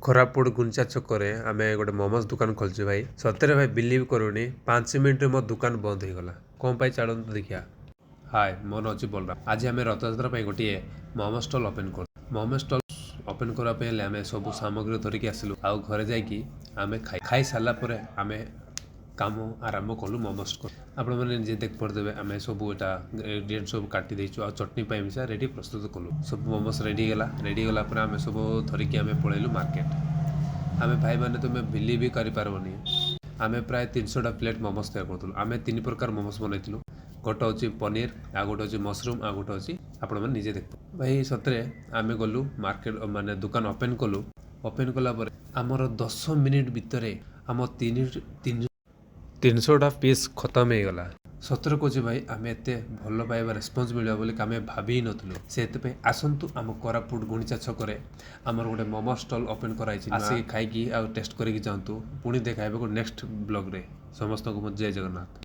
କୋରାପୁଟ ଗୁଣ୍ଡିଚା ଛକରେ ଆମେ ଗୋଟେ ମୋମୋସ୍ ଦୋକାନ ଖୋଲିଛୁ ଭାଇ। ସତରେ ଭାଇ, ବିଲିଭ୍ କରୁନି, 5 ମିନିଟ୍ରେ ମୋ ଦୋକାନ ବନ୍ଦ ହେଇଗଲା। କ'ଣ ପାଇଁ, ଚାଲନ୍ତୁ ଦେଖିବା। ହାଏ, ମୋ ନାଁ ଅଛି ବଳରାମ। ଆଜି ଆମେ ରଥଯାତ୍ରା ପାଇଁ ଗୋଟିଏ ମୋମୋ ଷ୍ଟଲ୍ ଓପେନ୍ କରୁ। ମୋମୋ ଷ୍ଟଲ୍ ଓପେନ୍ କରିବା ପାଇଁ ହେଲେ ଆମେ ସବୁ ସାମଗ୍ରୀ ଧରିକି ଆସିଲୁ ଆଉ ଘରେ ଯାଇକି ଆମେ ଖାଇ ଖାଇ ସାରିଲା ପରେ ଆମେ କାମ ଆରମ୍ଭ କଲୁ ମୋମୋସ୍। ଆପଣମାନେ ନିଜେ ଦେଖିପାରୁଥିବେ, ଆମେ ସବୁ ଏଇଟା ଇନଗ୍ରିଡ଼ିଏଣ୍ଟ ସବୁ କାଟି ଦେଇଛୁ ଆଉ ଚଟଣି ପାଇଁ ମିଶା ରେଡ଼ି ପ୍ରସ୍ତୁତ କଲୁ। ସବୁ ମୋମୋସ୍ ରେଡ଼ି ହେଇଗଲା। ରେଡ଼ି ହେଇଗଲା ପରେ ଆମେ ସବୁ ଧରିକି ଆମେ ପଳେଇଲୁ ମାର୍କେଟ। ଆମେ ଭାଇମାନେ, ତୁମେ ବିଲିଭ୍ ବି କରିପାରିବନି, ଆମେ ପ୍ରାୟ 300ଟା ପ୍ଲେଟ୍ ମୋମୋସ୍ ତିଆରି କରୁଥିଲୁ। ଆମେ ତିନି ପ୍ରକାର ମୋମୋସ୍ ବନେଇଥିଲୁ। ଗୋଟେ ହେଉଛି ପନିର, ଆଉ ଗୋଟେ ହେଉଛି ମସରୁମ୍, ଆଉ ଗୋଟେ ହେଉଛି ଆପଣମାନେ ନିଜେ ଦେଖ ଭାଇ। ସତରେ ଆମେ ଗଲୁ ମାର୍କେଟ, ମାନେ ଦୋକାନ ଓପେନ୍ କଲୁ। ଓପେନ୍ କଲା ପରେ ଆମର 10 ମିନିଟ୍ ଭିତରେ ଆମ ତିନି ତିନି 300ଟା ପିସ୍ ଖତମ ହେଇଗଲା। ସତରେ କହୁଛି ଭାଇ, ଆମେ ଏତେ ଭଲ ପାଇବା, ରେସ୍ପନ୍ସ ମିଳିବ ବୋଲି ଆମେ ଭାବି ହିଁ ନଥିଲୁ। ସେଥିପାଇଁ ଆସନ୍ତୁ, ଆମ କୋରାପୁଟ ଗୁଣ୍ଡିଚା ଛକରେ ଆମର ଗୋଟେ ମୋମୋ ଷ୍ଟଲ୍ ଓପେନ୍ କରାହେଇଛି। ଆସିକି ଖାଇକି ଆଉ ଟେଷ୍ଟ କରିକି ଯାଆନ୍ତୁ। ପୁଣି ଦେଖା ହେବ ନେକ୍ସଟ ବ୍ଲଗ୍ରେ। ସମସ୍ତଙ୍କୁ ମୋ ଜୟ ଜଗନ୍ନାଥ।